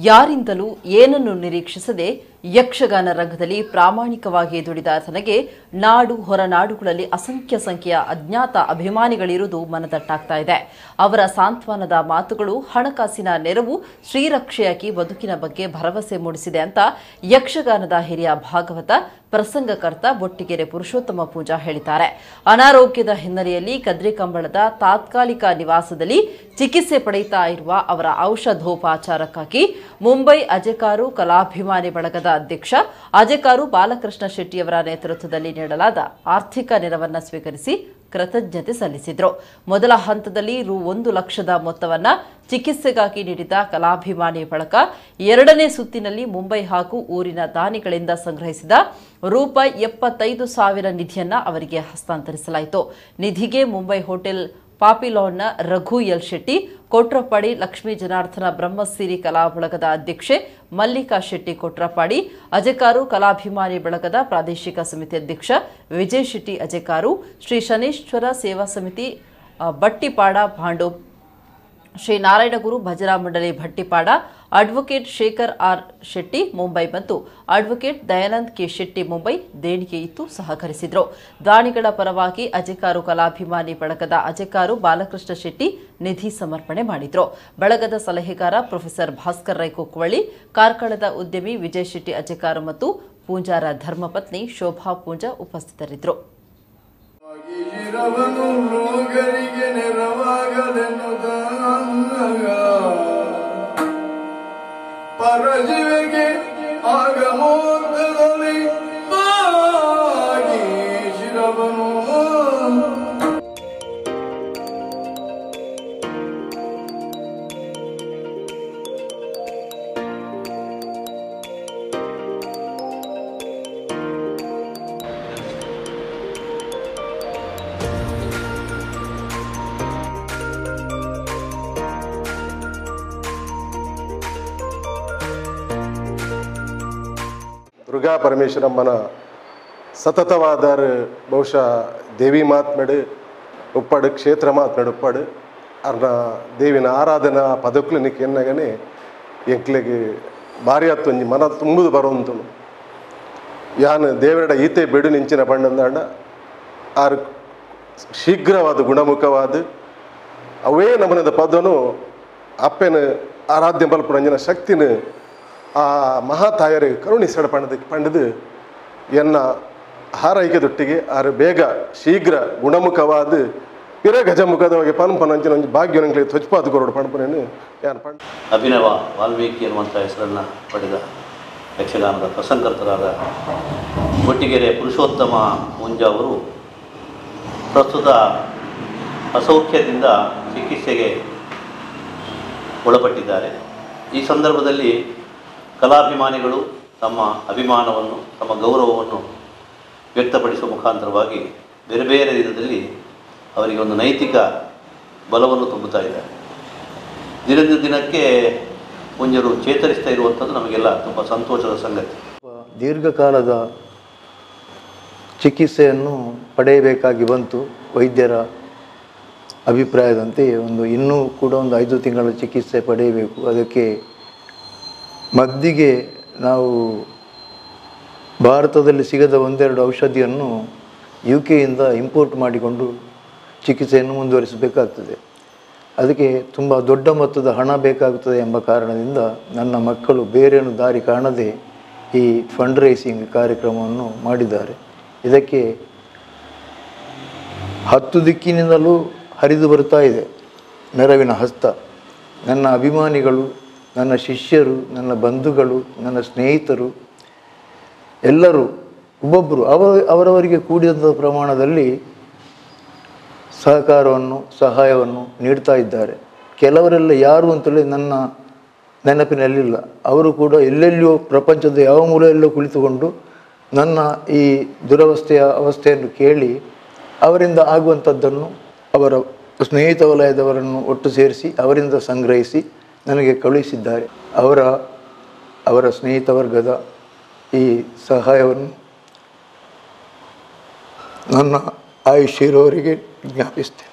ಯಾರಿಂದಲೂ ಏನನ್ನು ನಿರೀಕ್ಷಿಸದೆ ಯಕ್ಷಗಾನ ರಂಗದಲ್ಲಿ ಪ್ರಾಮಾಣಿಕವಾಗಿ ದುಡಿದ ತನಗೆ ನಾಡು ಹೊರನಾಡುಗಳಲ್ಲಿ ಅಸಂಖ್ಯ ಸಂಖ್ಯೆಯ ಅಜ್ಞಾತ ಅಭಿಮಾನಿಗಳಿರುವುದು ಮನದಟ್ಟಾಗ್ತಾ ಇದೆ. ಅವರ ಸಾಂತ್ವನದ ಮಾತುಗಳು, ಹಣಕಾಸಿನ ನೆರವು ಶ್ರೀರಕ್ಷೆಯಾಗಿ ಬದುಕಿನ ಬಗ್ಗೆ ಭರವಸೆ ಮೂಡಿಸಿದೆ ಅಂತ ಯಕ್ಷಗಾನದ ಹಿರಿಯ ಭಾಗವತ ಪ್ರಸಂಗಕರ್ತ ಬೊಟ್ಟಿಗೆರೆ ಪುರುಷೋತ್ತಮ ಪೂಂಜಾ ಹೇಳಿದ್ದಾರೆ. ಅನಾರೋಗ್ಯದ ಹಿನ್ನೆಲೆಯಲ್ಲಿ ಕದ್ರಿಕಂಬಳದ ತಾತ್ಕಾಲಿಕ ನಿವಾಸದಲ್ಲಿ ಚಿಕಿತ್ಸೆ ಪಡೆಯುತ್ತಾ ಇರುವ ಅವರ ಔಷಧೋಪಚಾರಕ್ಕಾಗಿ ಮುಂಬೈ ಅಜೆಕಾರು ಕಲಾಭಿಮಾನಿ ಬಳಗದ ಅಧ್ಯಕ್ಷ ಅಜೆಕಾರು ಬಾಲಕೃಷ್ಣ ಶೆಟ್ಟಿಯವರ ನೇತೃತ್ವದಲ್ಲಿ ನೀಡಲಾದ ಆರ್ಥಿಕ ನೆರವನ್ನು ಸ್ವೀಕರಿಸಿ ಕೃತಜ್ಞತೆ ಸಲ್ಲಿಸಿದರು. ಮೊದಲ ಹಂತದಲ್ಲಿ ರು 1 ಲಕ್ಷದ ಮೊತ್ತವನ್ನು ಚಿಕಿತ್ಸೆಗಾಗಿ ನೀಡಿದ ಕಲಾಭಿಮಾನಿ ಬಳಗ ಎರಡನೇ ಸುತ್ತಿನಲ್ಲಿ ಮುಂಬೈ ಹಾಗೂ ಊರಿನ ದಾನಿಗಳಿಂದ ಸಂಗ್ರಹಿಸಿದ ₹75,000 ನಿಧಿಯನ್ನು ಅವರಿಗೆ ಹಸ್ತಾಂತರಿಸಲಾಯಿತು. ನಿಧಿಗೆ ಮುಂಬೈ ಹೋಟೆಲ್ ಪಾಪಿಲಾನ್ನ ರಘು ಎಲ್ ಶೆಟ್ಟಿ, ಕೊಟ್ರಪಾಡಿ ಲಕ್ಷ್ಮೀ ಜನಾರ್ದನ ಬ್ರಹ್ಮಸಿರಿ ಕಲಾ ಬಳಗದ ಅಧ್ಯಕ್ಷೆ ಮಲ್ಲಿಕಾ ಶೆಟ್ಟಿ ಕೊಟ್ರಪಾಡಿ, ಅಜೆಕಾರು ಕಲಾಭಿಮಾನಿ ಬಳಗದ ಪ್ರಾದೇಶಿಕ ಸಮಿತಿ ಅಧ್ಯಕ್ಷ ವಿಜಯ್ ಶೆಟ್ಟಿ ಅಜೆಕಾರು, ಶ್ರೀ ಶನೇಶ್ವರ ಸೇವಾ ಸಮಿತಿ ಬಟ್ಟಿಪಾಡ ಭಾಂಡೂಪ್, ಶ್ರೀ ನಾರಾಯಣಗುರು ಭಜನಾ ಮಂಡಳಿ ಭಟ್ಟಿಪಾಡ, ಅಡ್ವೊಕೇಟ್ ಶೇಖರ್ ಆರ್ ಶೆಟ್ಟಿ ಮುಂಬೈ ಮತ್ತು ಅಡ್ವೊಕೇಟ್ ದಯಾನಂದ್ ಕೆ ಶೆಟ್ಟಿ ಮುಂಬೈ ದೇಣಿಗೆ ಇತ್ತು ಸಹಕರಿಸಿದರು. ದಾನಿಗಳ ಪರವಾಗಿ ಅಜೆಕಾರು ಕಲಾಭಿಮಾನಿ ಬಳಗದ ಅಜೆಕಾರು ಬಾಲಕೃಷ್ಣ ಶೆಟ್ಟಿ ನಿಧಿ ಸಮರ್ಪಣೆ ಮಾಡಿದರು. ಬಳಗದ ಸಲಹೆಗಾರ ಪ್ರೊಫೆಸರ್ ಭಾಸ್ಕರ್ ರೈ ಕುಕ್ಕವಳ್ಳಿ, ಕಾರ್ಕಳದ ಉದ್ಯಮಿ ವಿಜಯ್ ಶೆಟ್ಟಿ ಅಜೆಕಾರು ಮತ್ತು ಪೂಂಜಾರ ಧರ್ಮಪತ್ನಿ ಶೋಭಾ ಪೂಂಜಾ ಉಪಸ್ಥಿತರಿದ್ದರು. ಪರಜೀವಿಗೆ ಆಗಮೋದದಲ್ಲಿ ಬಾಗಿ ಶಿರವನು. ದುರ್ಗಾ ಪರಮೇಶ್ವರಮ್ಮನ ಸತತವಾದ ಬಹುಶಃ ದೇವಿ ಮಾತ್ಮೇಡು ಉಪ್ಪಾಡು, ಕ್ಷೇತ್ರ ಮಾತ್ಮೇಡು ಉಪ್ಪಾಡು ಅರ್ನ ದೇವಿನ ಆರಾಧನಾ ಪದಕ್ಲಿನಿಕ್ ಎನ್ನಗನೆ ಎಂಕ್ಲೆಗೆ ಭಾರಿ ಆತೊಂಜಿ ಮನ ತುಂಬುದು ಬರುವಂತನು. ಯಾನ್ ದೇವರಡ ಈತೆ ಬೆಡು ನಿಂಚಿನ ಬಣ್ಣಂದಾಂಡ ಆರು ಶೀಘ್ರವಾದ ಗುಣಮುಖವಾದ ಅವೇ ನಮನದ ಪದನು ಅಪ್ಪೆನ ಆರಾಧ್ಯ ಬಲ್ಪುರಂಜನ ಶಕ್ತಿನ ಆ ಮಹಾತಾಯರು ಕರುಣಿಸಡ ಪಂಡದು ಎನ್ನ ಹಾರೈಕೆದೊಟ್ಟಿಗೆ ಆರು ಬೇಗ ಶೀಘ್ರ ಗುಣಮುಖವಾದ ಪಿರ ಗಜಮುಖದವಾಗಿ ಪನ್ಪನಂಚಿನ ಒಂಜಿ ಭಾಗ್ಯನಂಗ್ಲಿ ತ್ವಚ್ಪಾದ ಕೊರಡು ಪಣಪನೇನು ಯಾನ್ ಪಂಡ. ಅಭಿನವ ವಾಲ್ಮೀಕಿ ಅನ್ನುವಂಥ ಹೆಸರನ್ನು ಪಡೆದ ಯಕ್ಷಗಾನದ ಪ್ರಸಂಗಕರ್ತರಾದ ಬೊಟ್ಟಿಗೆರೆ ಪುರುಷೋತ್ತಮ ಪೂಂಜಾ ಅವರು ಪ್ರಸ್ತುತ ಅಸೌಖ್ಯದಿಂದ ಚಿಕಿತ್ಸೆಗೆ ಒಳಪಟ್ಟಿದ್ದಾರೆ. ಈ ಸಂದರ್ಭದಲ್ಲಿ ಕಲಾಭಿಮಾನಿಗಳು ತಮ್ಮ ಅಭಿಮಾನವನ್ನು, ತಮ್ಮ ಗೌರವವನ್ನು ವ್ಯಕ್ತಪಡಿಸುವ ಮುಖಾಂತರವಾಗಿ ಬೇರೆ ಬೇರೆ ವಿಧದಲ್ಲಿ ಅವರಿಗೆ ಒಂದು ನೈತಿಕ ಬಲವನ್ನು ತುಂಬುತ್ತಾ ಇದ್ದಾರೆ. ದಿನದಿಂದ ದಿನಕ್ಕೆ ಪೂಂಜರು ಚೇತರಿಸ್ತಾ ಇರುವಂಥದ್ದು ನಮಗೆಲ್ಲ ತುಂಬ ಸಂತೋಷದ ಸಂಗತಿ. ದೀರ್ಘಕಾಲದ ಚಿಕಿತ್ಸೆಯನ್ನು ಪಡೆಯಬೇಕಾಗಿ ಬಂತು. ವೈದ್ಯರ ಅಭಿಪ್ರಾಯದಂತೆ ಒಂದು ಇನ್ನೂ ಕೂಡ ಒಂದು 5 ತಿಂಗಳ ಚಿಕಿತ್ಸೆ ಪಡೆಯಬೇಕು. ಅದಕ್ಕೆ ಮದ್ದಿಗೆ ನಾವು ಭಾರತದಲ್ಲಿ ಸಿಗದ ಒಂದೆರಡು ಔಷಧಿಯನ್ನು you ಕೆಯಿಂದ ಇಂಪೋರ್ಟ್ ಮಾಡಿಕೊಂಡು ಚಿಕಿತ್ಸೆಯನ್ನು ಮುಂದುವರಿಸಬೇಕಾಗ್ತದೆ. ಅದಕ್ಕೆ ತುಂಬ ದೊಡ್ಡ ಮೊತ್ತದ ಹಣ ಬೇಕಾಗುತ್ತದೆ ಎಂಬ ಕಾರಣದಿಂದ ನನ್ನ ಮಕ್ಕಳು ಬೇರೇನು ದಾರಿ ಕಾಣದೆ ಈ ಫಂಡ್ ರೈಸಿಂಗ್ ಕಾರ್ಯಕ್ರಮವನ್ನು ಮಾಡಿದ್ದಾರೆ. ಇದಕ್ಕೆ 10 ದಿಕ್ಕಿನಿಂದಲೂ ಹರಿದು ಬರುತ್ತಾ ಇದೆ ನೆರವಿನ ಹಸ್ತ. ನನ್ನ ಅಭಿಮಾನಿಗಳು, ನನ್ನ ಶಿಷ್ಯರು, ನನ್ನ ಬಂಧುಗಳು, ನನ್ನ ಸ್ನೇಹಿತರು ಎಲ್ಲರೂ ಒಬ್ಬೊಬ್ಬರು ಅವರವರಿಗೆ ಕೂಡಿದಂಥ ಪ್ರಮಾಣದಲ್ಲಿ ಸಹಕಾರವನ್ನು, ಸಹಾಯವನ್ನು ನೀಡ್ತಾ ಇದ್ದಾರೆ. ಕೆಲವರೆಲ್ಲ ಯಾರು ಅಂತೇಳಿ ನನ್ನ ನೆನಪಿನಲ್ಲಿಲ್ಲ. ಅವರು ಕೂಡ ಎಲ್ಲೆಲ್ಲಿಯೋ ಪ್ರಪಂಚದ ಯಾವ ಮೂಲೆಯಲ್ಲೋ ಕುಳಿತುಕೊಂಡು ನನ್ನ ಈ ದುರವಸ್ಥೆಯ ಅವಸ್ಥೆಯನ್ನು ಕೇಳಿ ಅವರಿಂದ ಆಗುವಂಥದ್ದನ್ನು ಅವರ ಸ್ನೇಹಿತ ವಲಯದವರನ್ನು ಒಟ್ಟು ಸೇರಿಸಿ ಅವರಿಂದ ಸಂಗ್ರಹಿಸಿ ನನಗೆ ಕಳುಹಿಸಿದ್ದಾರೆ. ಅವರ ಸ್ನೇಹಿತ ವರ್ಗದ ಈ ಸಹಾಯವನ್ನು ನನ್ನ ಆಯುಷ್ಯ ಇರುವವರಿಗೆ ಜ್ಞಾಪಿಸ್ತೇನೆ.